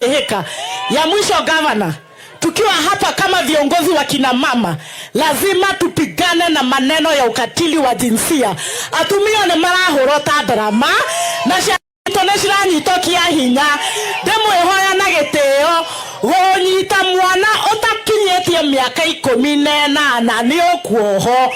Heka. Ya mwisho gavana, tukiwa hapa kama viongozi wa kina mama, lazima tupigane na maneno ya ukatili wa jinsia. Atumia nĩ marahũrwo ta ndarama na ciana nĩ ciranyitwo kia hinya. Ndĩmwĩhoya na gĩtĩo gũnyita mwana ũtakinyĩtie mĩaka 18 nĩ ũkuoho.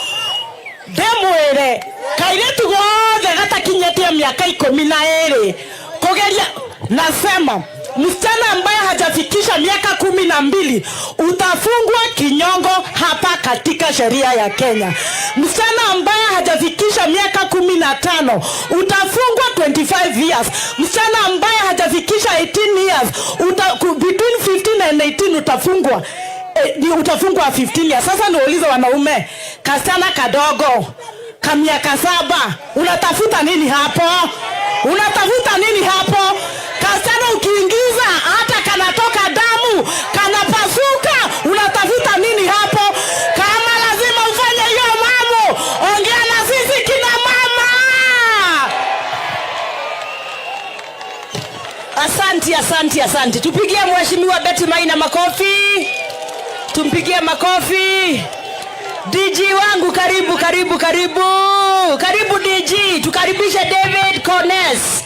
Ndĩmwĩre kairĩtu gothe gatakinyĩtie mĩaka 12 kugeria, nasema msichana ambaye hajafikisha miaka 12 utafungwa kinyongo hapa katika sheria ya Kenya. Msichana ambaye hajafikisha miaka 15 utafungwa 25 years. Msichana ambaye hajafikisha 18 years between 15 and 18 utafungwa. Ni utafungwa 15 years. Sasa niulize wanaume, kasichana kadogo ka miaka 7 unatafuta nini hapo? Unatafuta nini hapo? Kasichana ukiingiza hata kanatoka damu, kanapasuka, unatafuta nini hapo? Kama lazima ufanye hiyo mambo, ongea na sisi kina mama. Asante, asante, asante. Tupigie Mheshimiwa Betty Maina makofi. Tumpigie makofi. DG wangu karibu, karibu, karibu. Karibu DG. Tukaribishe David Kones.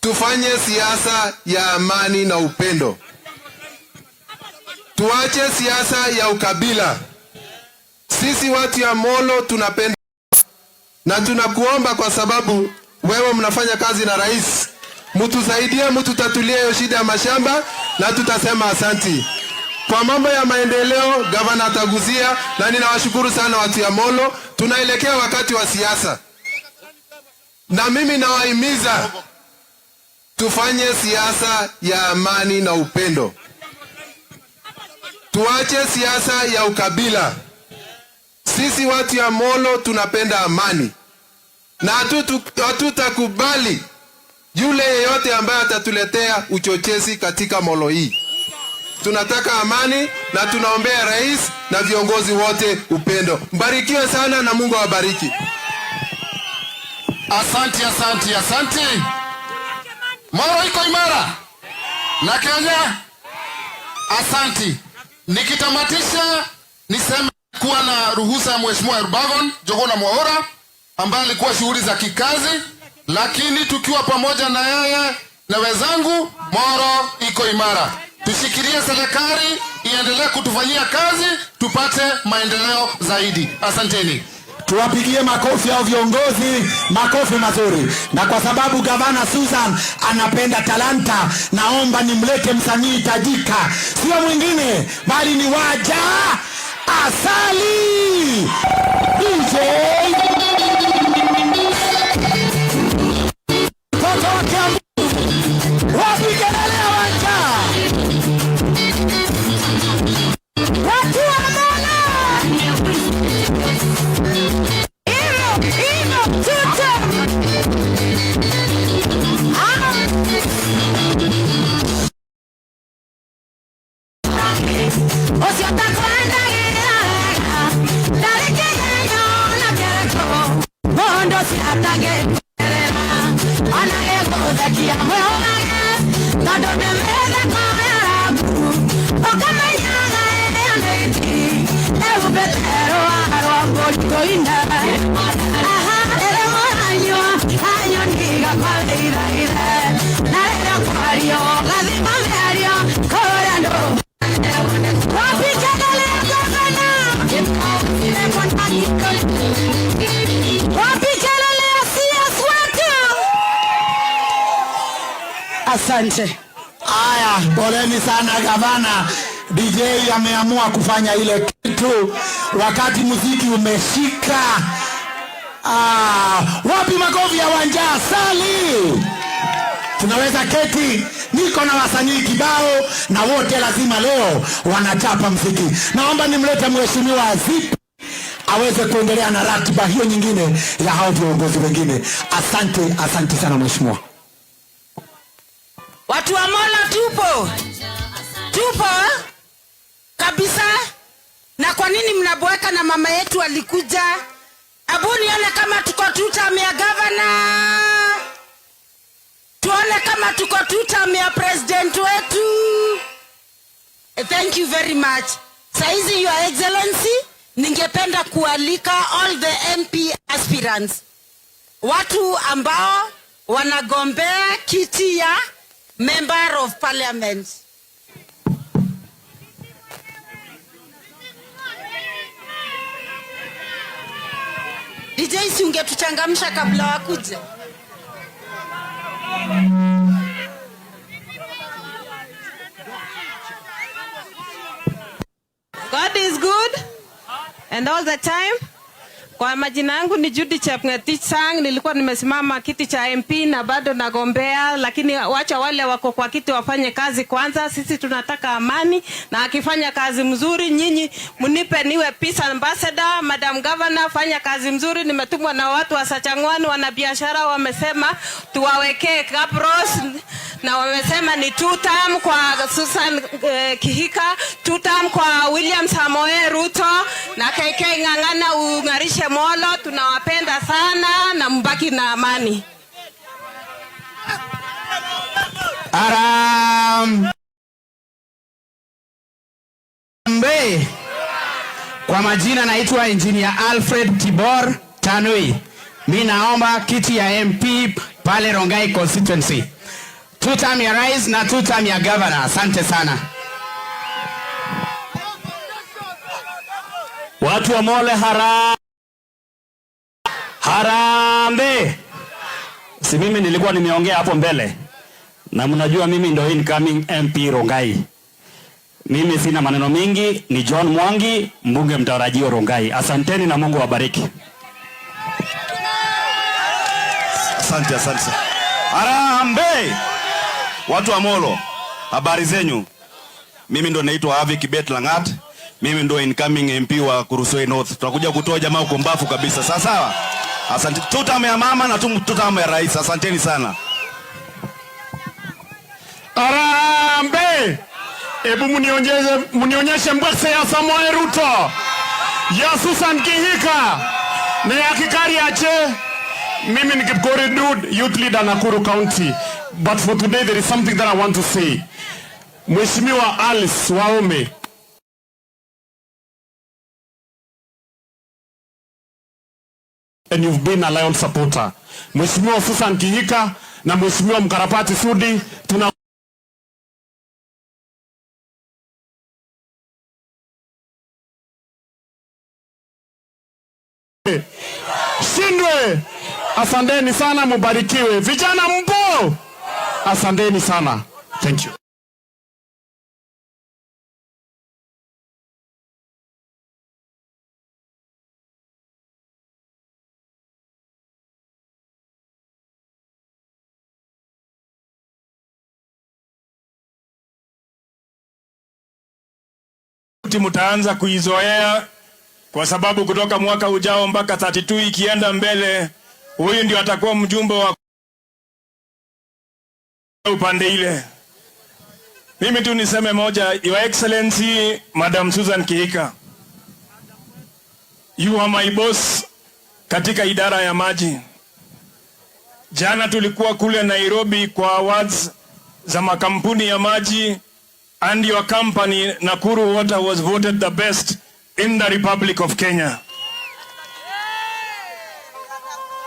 Tufanye siasa ya amani na upendo. Tuache siasa ya ukabila. Sisi watu ya Molo tunapenda na tunakuomba, kwa sababu wewe mnafanya kazi na rais, mtusaidie, mtutatulie hiyo shida ya mashamba na tutasema asanti. Kwa mambo ya maendeleo gavana ataguzia, na ninawashukuru sana watu ya Molo. Tunaelekea wakati wa siasa, na mimi nawahimiza tufanye siasa ya amani na upendo. Tuache siasa ya ukabila. Sisi watu ya Molo tunapenda amani na hatutakubali yule yeyote ambaye atatuletea uchochezi katika Molo hii. Tunataka amani na tunaombea rais na viongozi wote upendo. Mbarikiwe sana na Mungu awabariki. Asante, asante, asante. Molo iko imara na Kenya. Asante. Nikitamatisha niseme kuwa na ruhusa ya Mheshimiwa Erbagon Jogona Mwaura ambaye alikuwa shughuli za kikazi, lakini tukiwa pamoja na yeye na wenzangu, Molo iko imara. Tushikilie serikali iendelee kutufanyia kazi tupate maendeleo zaidi. Asanteni. Tuwapigie makofi hao viongozi, makofi mazuri. Na kwa sababu gavana Susan anapenda talanta, naomba nimlete msanii tajika, sio mwingine bali ni Waja Asali DJ Mtoto wa Kiambu. Wapi kelele ya Waja? Watu wa Molo! Hivyo, hivyo, tuta. Asante. Aya, poleni sana gavana. DJ ameamua kufanya ile kitu wakati muziki umeshika. Wapi makofi ya Wanja Asali? Tunaweza keti, niko na wasanii kibao na wote lazima leo wanachapa muziki. Naomba nimlete Mheshimiwa Zipi aweze kuendelea na ratiba hiyo nyingine ya hao viongozi wengine. Asante, asante sana mheshimiwa. Watu wa Molo tupo. Tupo kabisa. Na kwa nini mnaboeka na mama yetu alikuja? Abu nione kama tuko tuta ya gavana. Ama tuko two term ya president wetu? Thank you very much. Saizi, Your Excellency, ningependa kualika all the MP aspirants, watu ambao wanagombea kiti ya Member of Parliament. DJ, si ungetuchangamsha kabla wakuje? God is good and all the time. Kwa majina yangu ni Judy Chepngetich Sang, nilikuwa nimesimama kiti cha MP na bado nagombea, lakini wacha wale wako kwa kiti wafanye kazi kwanza. Sisi tunataka amani, na akifanya kazi mzuri, nyinyi mnipe niwe peace ambassador. Madam Governor, fanya kazi mzuri. Nimetumwa na watu wa Sachangwani, wanabiashara wamesema tuwawekee cabros na wamesema ni two term kwa Susan Kihika, two term kwa William Samoei Ruto na KK ng'ang'ana ung'arishe Molo. Tunawapenda sana na mbaki na amani. Harambee. Kwa majina naitwa Engineer Alfred Tibor Tanui. Mi naomba kiti ya MP pale Rongai constituency. Two term ya rais na two term ya governor. Asante sana. Watu wa Mole, harambee! Si mimi nilikuwa nimeongea hapo mbele, na mnajua mimi ndo incoming MP Rongai. Mimi sina maneno mingi, ni John Mwangi, mbunge mtarajiwa Rongai. Asanteni na Mungu awabariki. Asante, asante. Harambee! Watu wa Molo, habari zenyu? Mimi ndo naitwa Avi Kibet Langat. Mimi ndo incoming MP wa Kuresoi North. Tutakuja kutoa jamaa uko mbafu kabisa. Sawa sawa? Asante. Two term ya mama na two term ya rais. Asanteni sana. Harambee! Hebu munionyeshe mbwekse ya Samoei Ruto, ya Susan Kihika na ya Kikari Ache. Mimi ni Kipkorir Dude, youth leader Nakuru County. But for today there is something that I want to say. Mheshimiwa Alice Wahome, and you've been a lion supporter. Mheshimiwa Susan Kihika na Mheshimiwa Mkarapati Sudi, tuna shindwe. Asanteni sana, mubarikiwe. Vijana mpo? Asanteni sana. Thank you. Mtaanza kuizoea kwa sababu kutoka mwaka ujao mpaka 32 ikienda mbele, huyu ndio atakuwa mjumbe wa upande ile. Mimi tu niseme moja, Your Excellency Madam Susan Kihika, you are my boss katika idara ya maji. Jana tulikuwa kule Nairobi kwa awards za makampuni ya maji, and your company Nakuru Water was voted the best in the Republic of Kenya.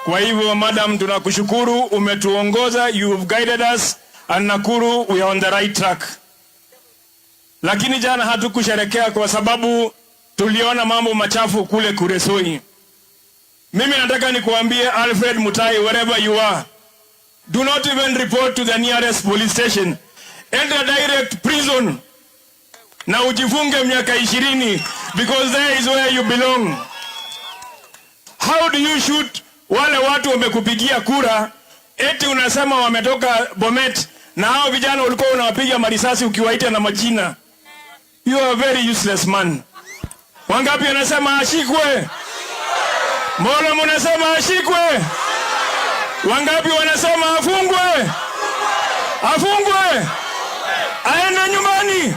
Kwa hivyo madam, tunakushukuru, umetuongoza, you have guided us and Nakuru we are on the right track. Lakini jana hatukusherekea kwa sababu tuliona mambo machafu kule Kuresoi. Mimi nataka nikuambie Alfred Mutai, wherever you are, do not even report to the nearest police station. Enter direct prison na ujifunge miaka 20 because there is where you belong. How do you shoot wale watu wamekupigia kura, eti unasema wametoka Bomet, na hao vijana ulikuwa unawapiga marisasi ukiwaita na majina? You are a very useless man. Wangapi anasema ashikwe? Mbona mnasema ashikwe? Wangapi wanasema afungwe? Afungwe, aende nyumbani.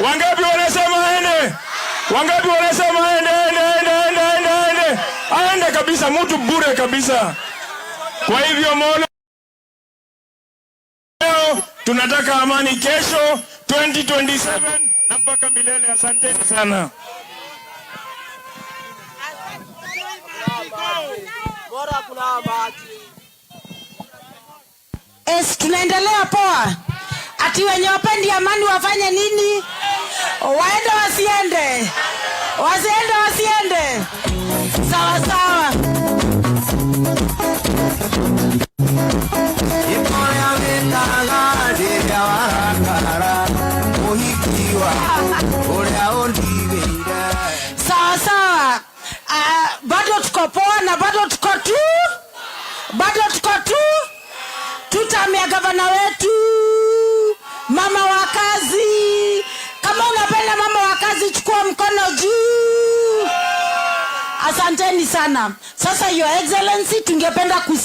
Wangapi wanasema aende? Wangapi wanasema aende, aende, aende, aende, aende, aende? Aende kabisa, mtu bure kabisa. Kwa hivyo Molo Tunataka amani kesho 2027 na mpaka milele. Asanteni sana. Es, tunaendelea poa. Ati wenye wapendi amani wafanye nini? Waende wasiende? Wasiende wasiende? Sawa sawa. Sawa sawa. Bado tuko poa na bado tuko tu. Bado tuko tu. Tutamia gavana wetu, mama wa kazi. Kama unapenda mama wa kazi, chukua mkono juu. Asanteni sana. Sasa Your Excellency, tungependa ku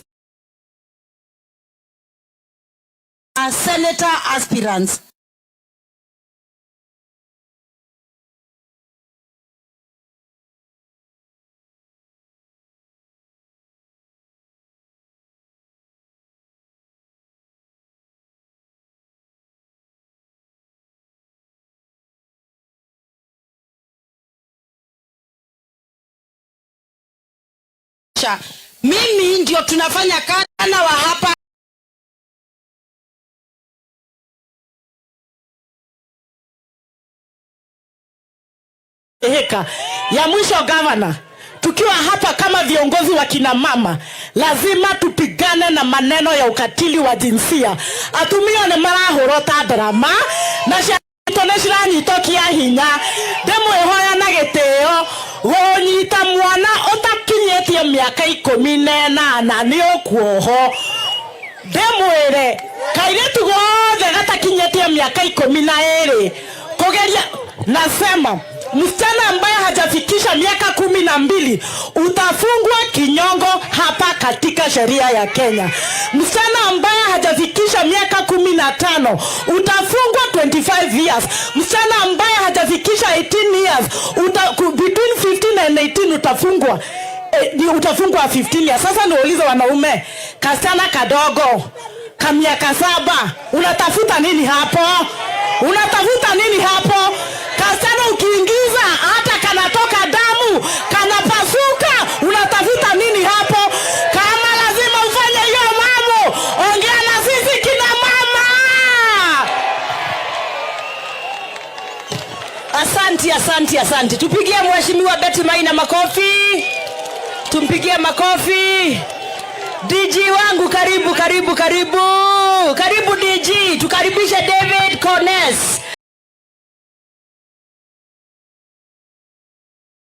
Senator aspirants. Mimi ndio tunafanya kazi na wa hapa. Heka ya mwisho gavana, tukiwa hapa kama viongozi wa kina mama lazima tupigane na maneno ya ukatili wa jinsia. Atumia nĩ marahũrwo ta ndarama na ciana nĩ ciranyitwo kĩa hinya. Ndĩmwĩhoya na gĩtĩo gũnyita mwana ũtakinyĩtie mĩaka 18 nĩ ũkuoho. Ndĩmwĩre kairĩtu gothe gatakinyĩtie mĩaka 12 kũgeria, nasema msichana ambaye hajafikisha miaka 12 utafungwa kinyongo hapa katika sheria ya Kenya. Msichana ambaye hajafikisha miaka 15 utafungwa 25 years. Msichana ambaye hajafikisha 18 years between 15 and 18 utafungwa. Utafungwa 15 years. Sasa niulize wanaume, kasichana kadogo ka miaka 7 unatafuta nini hapo? Unatafuta nini hapo? Kasichana ukiingiza hata kanatoka damu, kanapasuka, unatafuta nini hapo? Kama lazima ufanye hiyo mambo, ongea na sisi kina mama. Asante, asante, asante. Tupigie Mheshimiwa Betty Maina makofi. Tumpigie makofi. DG wangu karibu, karibu, karibu. Karibu DG, tukaribishe David Kones.